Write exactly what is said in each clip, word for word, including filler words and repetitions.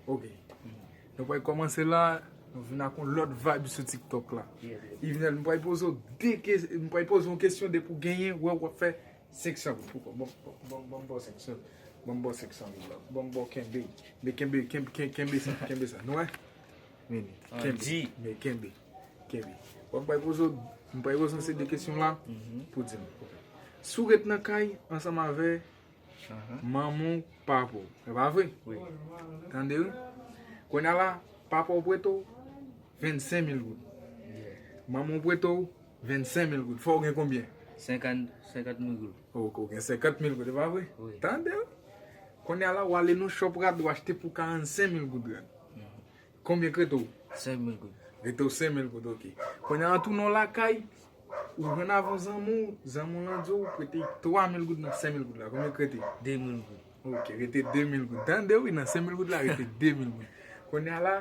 Ok. Nou pral kòmanse la, nou vin ak yon lòt vibe sou TikTok la. Yvenel, m pral poze w de ke-, m pral poze w yon kesyon, depi w genyen, wè w ap fè senk san goud. Poko, bon, bon, bon, bon, bon, senk san. Bon, bon, senk san goud la. Bon, bon, kenbe. Men kenbe, kenbe, kenbe, kenbe sa, kenbe sa. Nou wè? Vini. Kenbe. Men kenbe. Kenbe. Bon, m pral poze w, m pral poze w se de kesyon la pou di m. Si w ret nan kay ansanm avè manman w, papa w. E pa vre? Wi. Tande wi. Kounye a la, papa w prete w vennsenk mil goud. Manman w prete w vennsenk mil goud. Fò w gen konbyen? Senkant, senkant mil goud. Ok, w gen senkant mil goud, e pa vre? Wi. Tande wi. Kounye a la, w ale nan Shoprite, w achte pou karannsenk mil goud rad. Konbyen k rete w? Senk mil goud. Rete w senk mil goud, ok. Kounye a, an tounen w lakay, ou jwenn avè yon zanmi w, zanmi w lan di w prete twa mil goud nan senk mil goud la. Konbyen k rete? De mil goud. Ok, rete de mil goud. Tande wi, nan senk mil goud la, rete de mil goud. Kounye a la,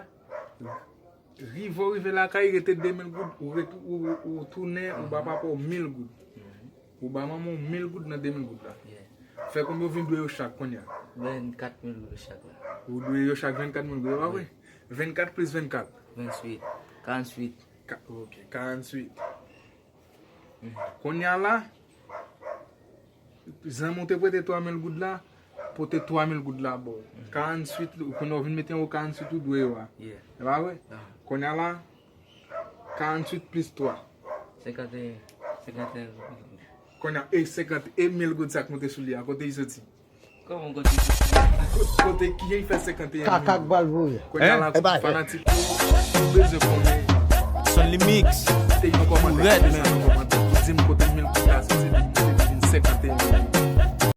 rive w rive lakay, rete de mil goud, ou ret-, ou, ou tounen, ou ba papa w mil goud. Ou ba manman w mil goud nan de mil goud la. Yeah. Fè konbyen w vin dwe yo chak kounye a? Vennkat mil goud chak la. Ou dwe yo chak vennkat mil goud, e pa vre? Wi. Vennkat plis vennkat. Vennuit. Karantuit. Ka-, ok, karantuit. Kounye a la, zanmi w te prete twa mil goud la, pote twa mil goud la ba w. Karantuit, kounye a w vin mete yo karantuit ou dwe yo a. Yeah. E pa vre? Kounye a la, karantuit plis twa. Senkanteyen. Senkanteyen. Kounye a, e senkanteyen mil goud sa k monte sou li a, kote li soti? Kòman kote ki Kote, kote, kijan l fè senkanteyen mil? Kaka k pral voye. Kounye a la, fanatik yo, yo bezwen konnen. Son Limix. Kite yon kòmantè, kite yon kòmantè pou di m kote mil goud la soti, li monte li vin senkanteyen mil.